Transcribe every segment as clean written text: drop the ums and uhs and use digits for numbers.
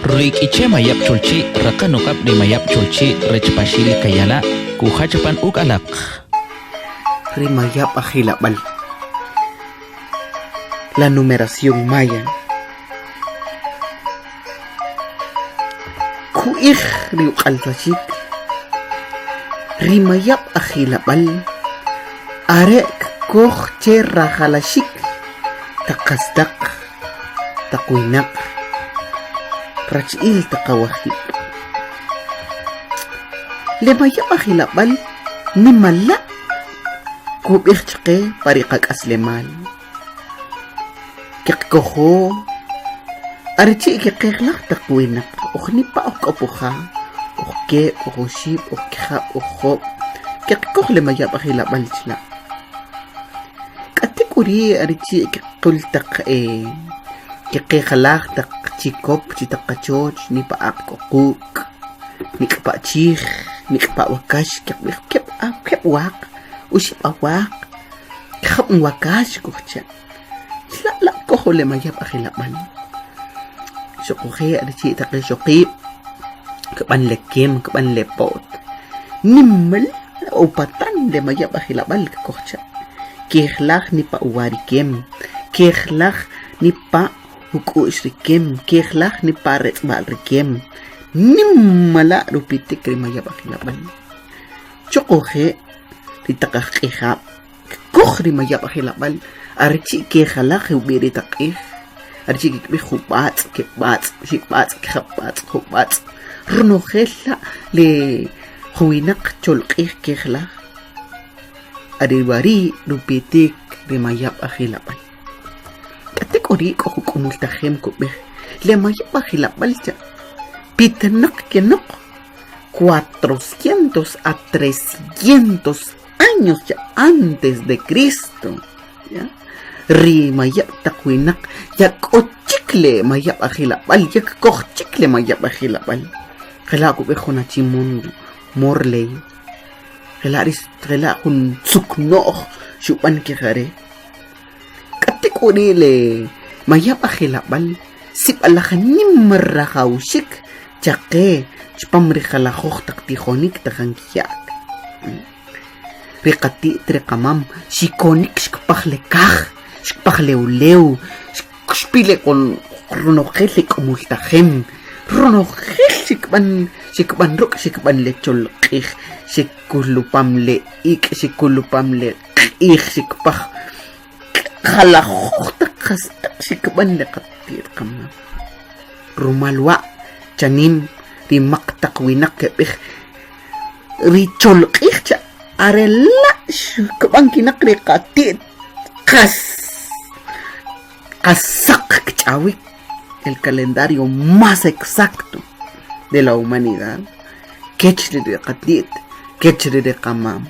Ri K'iche' Mayab' Cholchi' raqan uq'ab' ri Mayab' Cholchi' rech Paxil Kayala' kujach apan uk' alaq. Ri Mayab' ajilab'al. La numeración maya. Ku'ij ri uq'alsaxik ri Mayab' ajilab'al are kkoj che rajalaxik taq jastaq, taq winaq, rachi'l taq awajib'. Le Mayab' ajilab'al nimala' kub'ij chqe pa ri qak'aslemal. Keqkojo are chi' keqejlaj taq winaq oj nipa' oj k'o puja, oj keb', oj oxib', oj kijab', oj job', keqkoj le mayab' ajilab'al chila'. K'atek'uri' are chi' kequl taq keqejalaj taq chikop chi taq qachoch, nipa' aq k'o quk', nik'pa' chij, nik'pa' wakax, keqb'ij keb' keb' waq, oxib' awaq. Kajab' wakax kujcha'. La' la' kojo le mayab' ajilab'al. Xuquje' are chi' taq ixoqib' kb'an le kem, kb'an le po't. Nim upatan le mayab' ajilab'al kkojcha'. Kejlaj nipa uwa ri kem, kejlaj nipa uk'u'x ri kem, kejlaj nipa retz'b'a'l ri kem. Nim mala' rupitik ri mayab' ajilab'al. Choqoje' ri taq ajq'ijab' kkoj ri mayab' ajilab'al are chi' kejalaj ub'i' ri taq q'ij, are chi' kikb'ij jub'atz', keb'atz', xib'atz', kijab'atz', jub'atz', ronojel la' le juwinaq cholq'ij kejalaj are wari' rupitik ri mayab' ajilab'al. K'atek'uri' k'o juk'umul tajem kub'ij le mayab' ajilab'al cha' pitanaq kenoq 400 a 300 años ya antes de Cristo. ¿ya? Ri mayab' taq winaq ya k'o chik le mayab' ajilab'al, ya kkoj chik le mayab' ajilab'al. Jela' kub'ij jun achi Morley. Jela' ri jela' jun tzukno'j xub'an kijare. K'atek'uri' le mayab' ajilab'al sib'alaj nim rajawxik chaqe chupam ri jalajoj taq tijonik tajin kiya'k. Ri qati't ri qamam xikonik xkipaj le kaj, xkipaj le ulew, xpi le ronojel le k'umultajem, ronojel xikb'an xikb'an ruk' xikb'an le cholq'ij, xikulupam le ik', xikulupam le q'ij, xikpaj jalajoj taq jastaq xikb'an le qati't qamam. Rumal wa' chanim ri maq taq winaq keb'ij ri cholq'ij cha are la' xkb'an kinaq ri qati't qas qas saq kch'awik el calendario más exacto de la humanidad kech ri qati't kech ri qamam.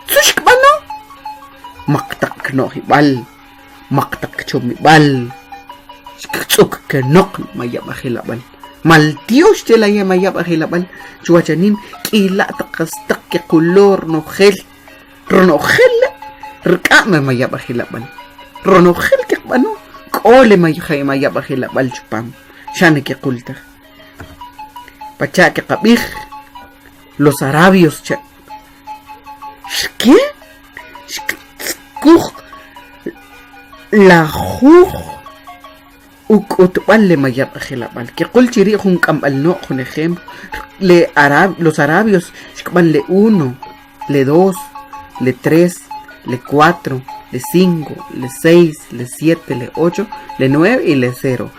Su xkb'ano? Maq taq kno'jib'al, maq taq kchomib'al, xktz'uk kenoq mayab' ajilab'al. Maltyox che la mayab' ajilab'al chuwach anim k'ila' taq jastaq kequlo ronojel, ronojel rk'a'm mayab' ajilab'al. Ronojel keqb'ano k'o le mayab' ajilab'al chupam, xane kequl taj. Pacha' keqab'ij los arabios cha' Xke xktzukuj lajuj uk'utb'al le mayab' ajilab'al. Kiqul chi ri' jun k'amb'al no'j, jun ejemplo, le arab, los arabios xkb'an le uno, le dos, le tres, le cuatro, le cinco, le seis, le siete, le ocho, le nueve y le cero.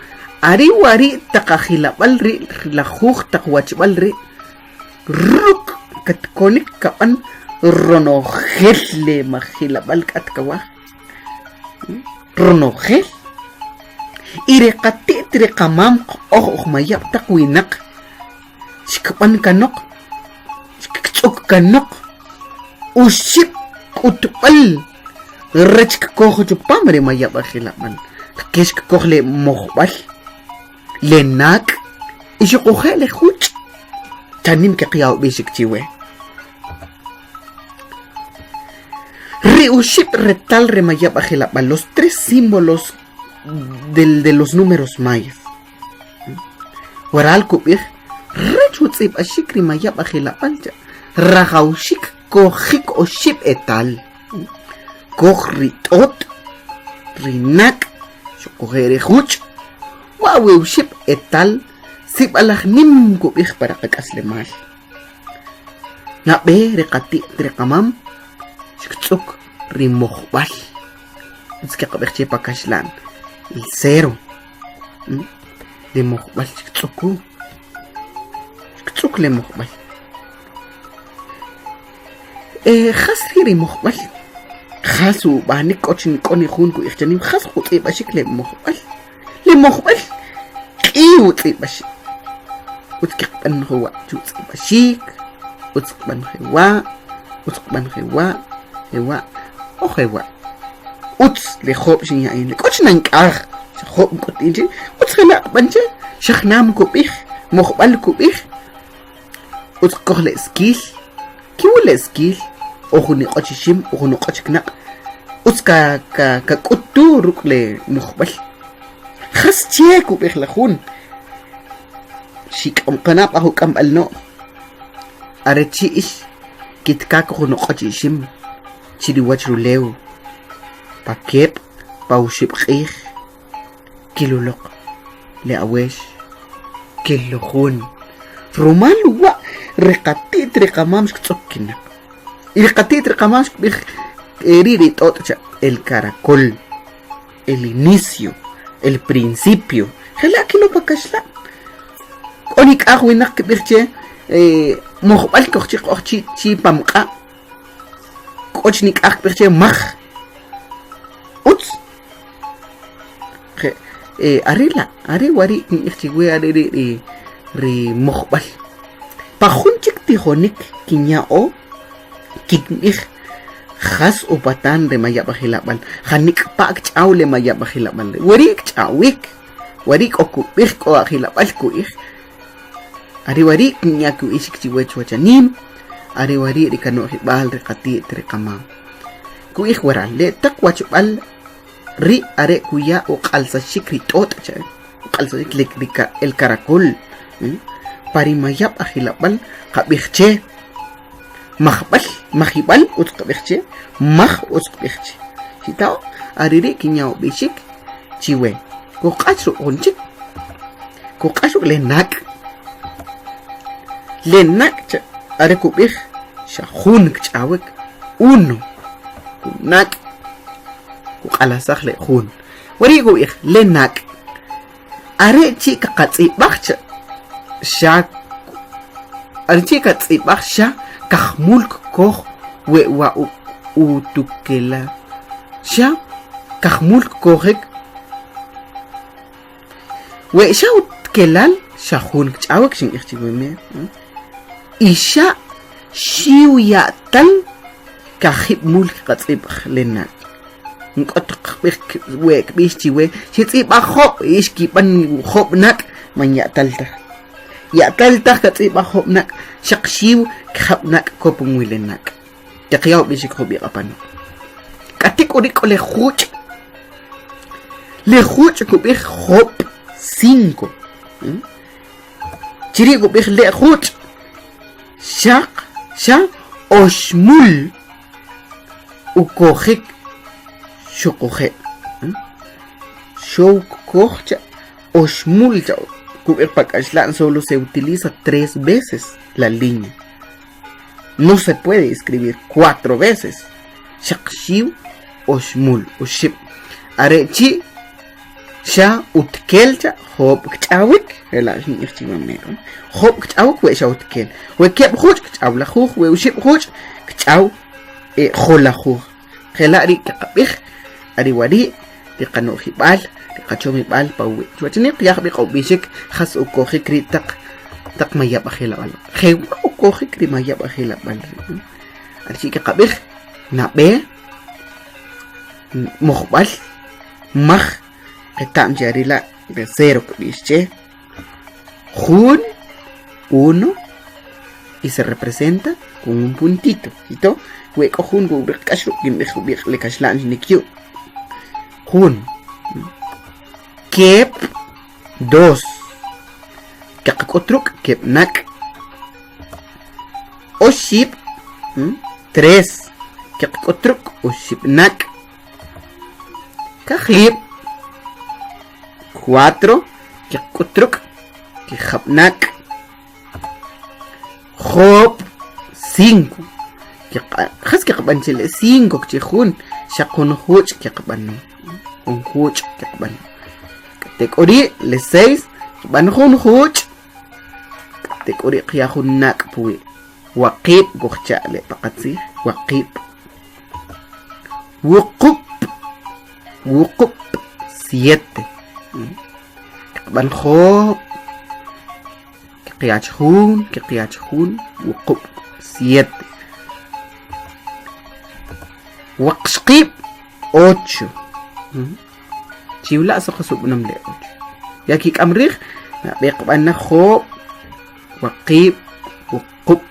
Are wari' taq ajilab'al ri' lajuj taq wachb'al ri' Ruk' katkonik kab'an ronojel le majilab'al k'at kawaj. Ronojel. Y ri qati't ri qamam oj oj mayab' taq winaq xkb'an kanoq, xktz'uk kanoq uxib' k'utb'al rech kkoj chupam ri mayab' ajilab'al. Kex kkoj le mojb'al, le nak' y xuquje' le juch' chanim keqya ub'ixik chiwe. Ri uxib' retal ri mayab' ajilab'al, los tres símbolos del, de los números mayas. Waral kub'ij rech utz'ib'axik ri mayab' ajilab'al cha rajawxik kojik oxib' etal. Koj ri t'ot, ri nak' xuquje' ri juch'. Wa' we oxib' etal sib'alaj nim kub'ij pa ri qak'aslemal. Nab'e ri qati't ri qamam xkitz'uk ri mojb'al. Utz keqab'ij che pa kaxla'n el cero. Le mojb'al xkitz'uku. Xkitz'uk le mojb'al. Jas ri' ri mojb'al? Jas ub'anik k'o chi k'o ni jun ku'ij chanim jas utz'ib'axik le mojb'al? Le mojb'al k'i utz'ib'axik. Utz kqab'an jewa' chu utz'ib'axik, utz kb'an jewa', utz kb'an jewa', jewa' o jewa'. Utz le job' xinya in, le k'o chi na nk'aj job' k'ut in che, utz jela' kb'an che, xa jnam kub'ij, mojb'al kub'ij. Utz kkoj le eskil, kiwil le eskil, o jun iq'och ixim, o jun uq'och knaq', utz ka ka kak'utu ruk' le mojb'al. Jas che kub'ij la jun? Xik'amqanab' aj uk'amb'al no'j. Are chi' ix kitkak jun uq'och ixim chi riwach rulew, pa keb', pa oxib' q'ij, Kiluloq le awex, kilujun. Rumal wa' ri qati't ri qamam xkitz'uk kinaq. Y ri qati't ri qamam xkib'ij eri' ri t'ot' cha el caracol, el inicio, el principio. Jela' kilo pa kaxla'n. K'o nik'aj winaq kib'ij che mojb'al kojchiq oj chi chi pamq'a'. K'o chi nik'aj kib'ij che maj. Utz. Je, eh, are la, are wari' kinb'ij chiwe are ri' ri ri mojb'al. Pa jun chik tijonik kinya'o kinb'ij jas upatan ri mayab' ajilab'al, janik'pa' kch'aw le mayab' ajilab'al ri'. Wari' kch'awik, wari' k'o kub'ij, k'o ajilab'al ku'ij. Are wari' kinya kub'ixik chiwe chuwach anim, are wari' ri kano'jib'al ri qati't ri qamam. Ku'ij waral, le taq wachb'al ri' are kuya uq'alsaxik ri t'ot' cha, uq'alsaxik le ri el caracol. Pa ri mayab' ajilab'al qab'ij che majb'al, majib'al utz qab'ij che, maj utz qab'ij che. Xita'o, are ri' kinya ub'ixik chiwe. Kuq'ax ruk' jun chik, kuq'ax ruk' le nak'. Le nak' cha are kub'ij xa jun kch'awik, uno. Nak' kuq'alasaj le jun. Wari' kub'ij le nak' are chi' kaqatz'ib'aj cha xa are chi' katz'ib'aj xa kajmul kkoj we wa utukela xa kajmul kkojik we xa utkelal xa jun kch'awik xinb'ij chiwe mer y xa xiw ya'tal kajib' mul kqatz'ib'aj le nak'. Nk'ot kb'ij we kb'ix chiwe xitz'ib'aj job' ix kib'an job' nak' man ya'tal taj. Ya'tal taj katz'ib'aj job' nak' xaq xiw kjab' nak' kopon wi le nak'. Teqya ub'ixik jub'iq' apanoq. K'atek'uri' k'o le juch'. Le juch' kub'ij job' cinco. Chiri' kub'ij le juch' xaq xa oxmul ukojik xuquje' xow kkoj cha oxmul cha kub'ij pa k'axla'n solo se utiliza tres veces la línea. No se puede escribir cuatro veces. Xaq xiw oxmul oxib'. Are chi' Xa utkel cha job' kch'awik, jela' xinb'ij chiwe mero. Job' kch'awik we xa utkel. We keb' juch' kch'aw lajuj, we oxib' juch' kch'aw e jolajuj. Jela' ri' kaqab'ij, are wari' ri qano'jib'al, ri qachomib'al pa uwi'. Chuwach ni qyaj b'i ub'ixik jas ukojik ri taq taq mayab' ajilab'al. Jewa' ukojik ri mayab' ajilab'al ri'. Are chi' kaqab'ij nab'e mojb'al maj qeta'm che are la' de cero kb'ix che jun uno y se representa con un puntito ¿cierto? We k'o jun kub'ij k'ax ruk' kinb'ij jub'iq' le kaxla'n xnikyu' jun keb' dos. Keqk'ut ruk' keb' nak'. Oxib', tres, keqk'ut ruk' oxib' nak'. Kajib', cuatro, keqk'ut ruk' kijab' nak'. Job', cinco, jas keqb'an che le cinco che jun, xaq jun juch' keqb'ano, jun juch' keqb'ano. K'atek'uri' le seis kb'an jun juch', k'atek'uri' qya jun nak' puwi'. Waqib' kujcha' le pa qatzij, waqib'. Wuqub', wuqub', siete. Kqb'an job', kqyach jun, kqyach jun, wuqub', siete. Waqxqib', ocho. Chiwla' soq sub'nom le ocho. Ya kik'am rij, nab'e qb'an na job', waqib', wuqub',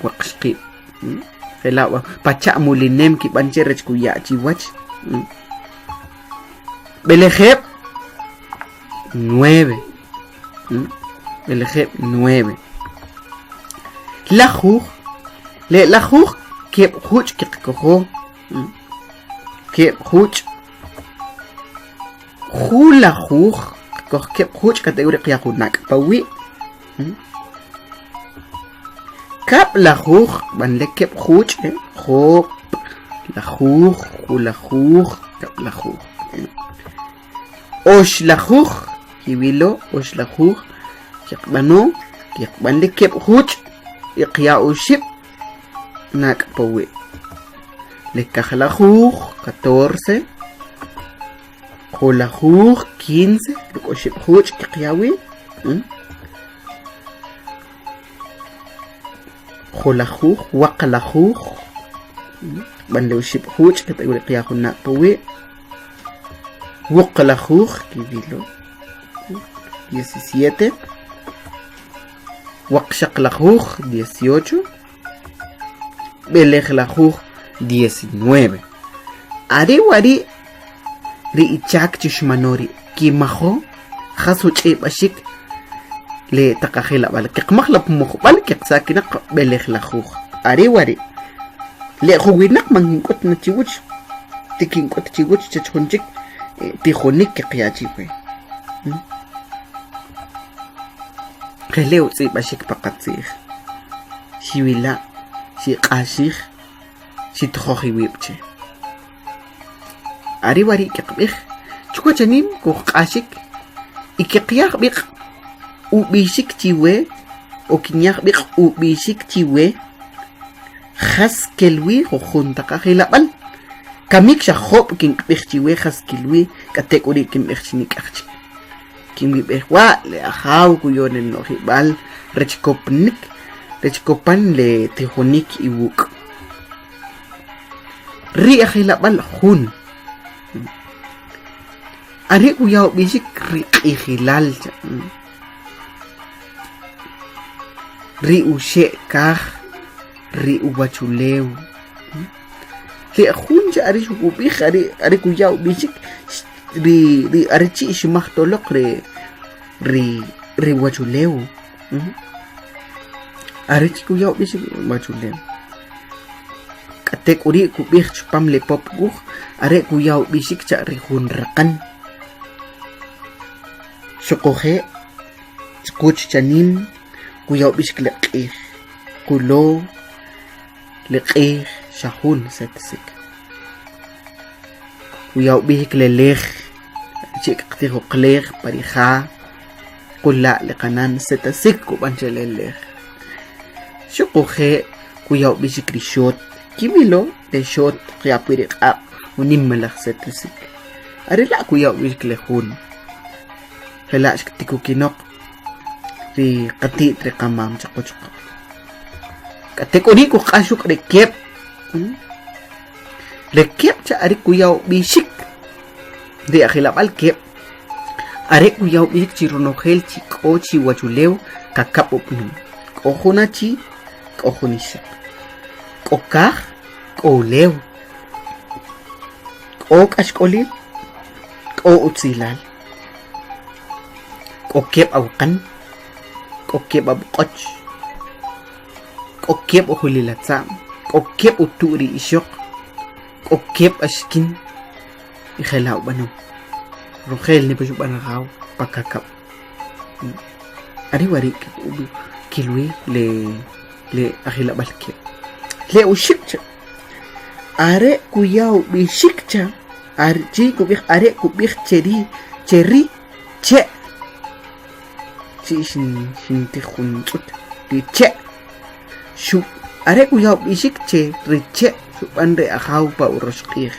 waqxqib'. Jela' wa pacha' mulinem kib'an che rech kuya' chiwach. B'elejeb', nueve. B'elejeb', nueve. Lajuj, le lajuj keb' juch' kiqkojo. Keb' juch'. Julajuj, qkoj keb' juch' k'atek'uri' qya jun nak' pawi'. Kab'lajuj, b'anle keb' juch', job', lajuj, julajuj, kab'lajuj. Oxlajuj, kiwilo, oxlajuj, kiqb'ano, kiqb'anle keb' juch' y qya oxib' nak' pawi'. Le kajlajuj, catorce, julajuj, quince, ruk' oxib' juch' kiqya wi. Julajuj, waqlajuj, b'an le oxib' juch' k'atek'uri' qya jun nak' pawi'. Wuqlajuj, kiwilo, diecisiete. Waqxaqlajuj, dieciocho. B'elejlajuj, diecinueve. Are wari' ri ichak chixmano ri kimajo jas uch'ib'axik le taq ajilab'al keqmaj la pumuqb'al keqsakinaq b'elejlajuj. Are wari' le juwinaq man kink'ut na chiwach ti kink'ut chiwach chech jun chik tijonik keqya chiwe. Jele utz'ib'axik pa qatzij xiwila' xiq'axij xitijoj iwib' che. Are wari' keqb'ij chuwach anim kujq'axik y keqyaj b'iq ub'ixik chiwe o kinyaj b'iq ub'ixik chiwe jas kelwi jujun taq ajilab'al. Kamik xa job' kinb'ij chiwe jas kilwi k'atek'uri' kinb'ij chi nik'aj chik. Kinwib'ej wa' le Ajaw kuyo le no'jib'al rech kopnik rech kopan le tijonik iwuk'. Ri ajilab'al jun. Are kuya ub'ixik ri q'ijilal cha'. Ri uxe' kaj, ri uwachulew. Ri jun cha are xub'ij are are kuya ub'ixik ri ri are chi' xmaj toloq ri ri ri uwachulew. Are chi' kuya ub'ixik ri uwachulew. K'atek'uri' kub'ij chupam le pop wuj are kuya ub'ixik cha ri jun raqan. Xuquje' chquch chanim kuya ub'ixik le q'ij, kulo le q'ij xa jun setisik. Kuya ub'ixik le lej chi' kqatij uqlej pa ri ja qula' le qanan setasik kub'an che le lej. Xuquje' kuya ub'ixik ri xot, kiwilo le xot kya pwi' ri q'aq' jun nimalaj setasik. Are la' kuya ub'ixik le jun, jela' xtikukinoq ri qati't ri qamam chaqoch qoq. K'atek'uri' kujq'ax ruk' ri keb'. Le keb' cha are kuya ub'ixik ri ajilab'al keb' are kuya ub'ixik chi ronojel chi k'o chi uwachulew kakab' ub'anom. K'o jun achi, k'o jun ixoq. K'o kaj, k'o ulew. K'o k'axk'olil, k'o utzilal. K'o keb' awaqan, K'o keb' ab'q'och, k'o keb' ujulil atza'm, k'o keb' utu' ri ixoq, k'o keb' axkin y jela' ub'anom. Ronojel nipa xub'an rajaw pa kakab'. Are wari' kilwi le le ajilab'al keb'. Le uxib' cha are kuya ub'ixik cha are chi kub'ij are kub'ij che ri che ri che' chi' xintij jun tz'ut ri che' xu are kuya ub'ixik che ri che' xub'an ri Ajaw pa urox q'ij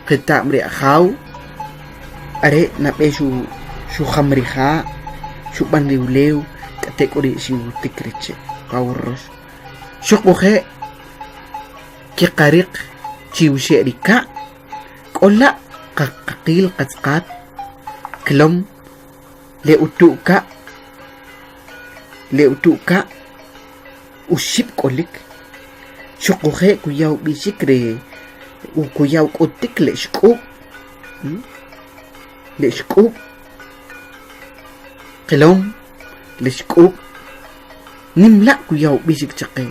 qeta'm ri Ajaw are nab'e xujam ri ja' xub'an ri ulew k'atek'uri' xiwutik ri che' pa urox xuquje' keqariq chi uxe' ri ka' k'o la' qaqil qatzqat klom le utu' ka' le utu' ka' uxib' k'olik xuquje' kuya ub'ixik ri kuya uk'utik le xk'ub' le xk'ub' qilom le xk'ub' nim la' kuya ub'ixik chaqe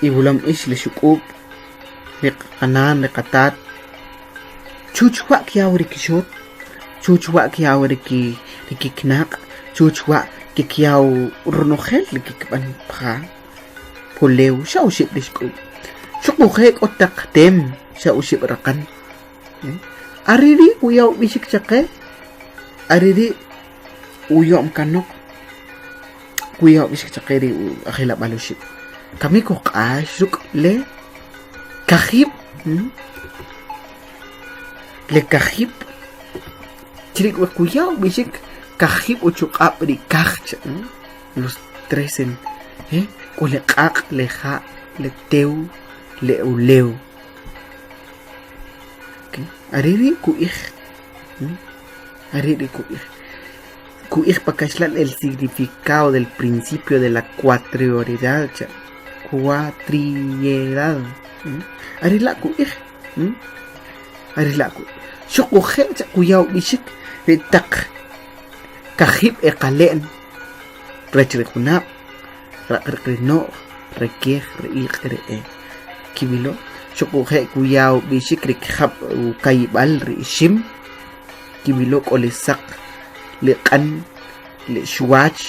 iwulom ix le xuk'ub' ri qanan ri qatat chuch wa' kyaw ri kixot chuch wa' kyaw ri ki ri kiknaq' chuch wa' kikyaw ronojel ri kikb'an pa ja pulew xa oxib' ri xk'ub' xuquje' k'o taq tem xa oxib' raqan are ri' kuya ub'ixik chaqe are ri' uyo'm kanoq kuya ub'ixik chaqe ri ajilab'al oxib' kamik kojq'ax ruk' le kajib' le kajib' chiri' kuya ub'ixik kajib' uchuq'ab' ri kaj cha los tres en k'o le q'aq' le ja' le tew le ulew are ri' kub'ij are ri' kub'ij kub'ij pa kaxlan el significado del principio de la cuatrioridad cha cuatriedad are la' kub'ij are la' kub'ij xuquje' cha kuya ub'ixik ri taq kajib' eqale'n rech ri junab' raq ri no'j ri kej ri iq' ri e kiwilo xuquje' kuya ub'ixik ri kijab' uka'yb'al ri ixim kiwilo k'o le saq le q'an le xwach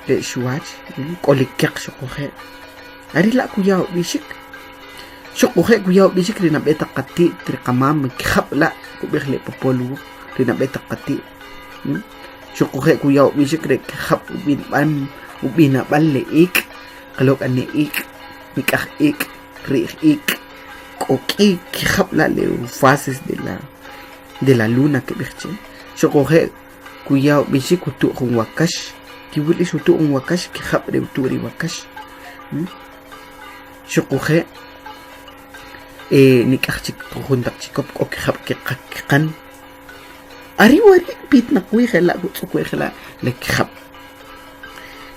le xwach k'o le kyaq xuquje' are la' kuya ub'ixik xuquje' kuya ub'ixik ri nab'e taq qati't ri qamam kijab' la' kub'ij le Popol Wuj ri nab'e taq qati't xuquje' kuya ub'ixik ri kijab' ub'inb'an ub'inab'al le ik' qalok'an le ik' nik'aj ik' ri'j ik' k'o k'i kijab' la' le fases de la de la luna kib'ij che xuquje' kuya ub'ixik utu' jun wakax kiwil ix utu' jun wakax kijab' ri utu' ri wakax xuquje' nik'aj chik jujun taq chikop k'o kijab' kiqan are wari' pitnaq wi jela' kutz'uk wi jela' le kijab'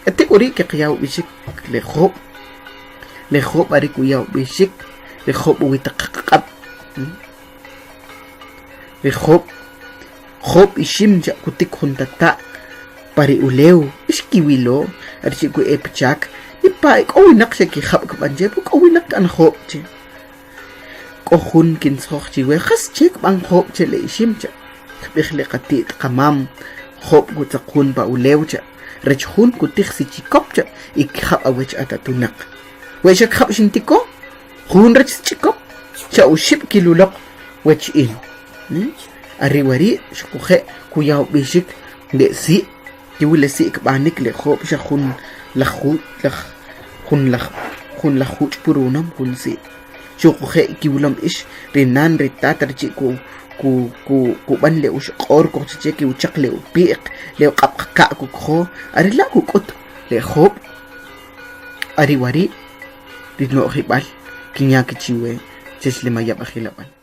k'atek'uri' keqya ub'ixik le job' le job' are kuya ub'ixik ri job' uwi' taq q'ab' ri job' job' ixim cha kutik jun tata' pa ri ulew ix kiwilo are chi' ku'e pichak nipa' k'o winaq xa kijab' kb'an che k'o winaq k'an job' che k'o jun kintzjoj chiwe jas che kb'an job' che le ixim cha kb'ij le qati't qamam job' kutzaq jun pa ulew cha rech jun kutij si chikop cha y kijab' awech at atunaq we xa kijab' xintiko jun rech chikop xa oxib' kiluloq wech in are wari' xuquje' kuya ub'ixik le si' kiwil le si' kb'anik le job' xa jun laj laj jun laj jun laj juch' pur unom jun si' xuquje' kiwilom ix ri nan ri tat are chi' ku ku ku kub'an le uxq'or kojcha che kiwchaq le upi'q le uq'ab' qka' kukojo are la' kuk'ut le job' are wari' ri no'jib'al kinya kichiwe chech le mayab' ajilab'al.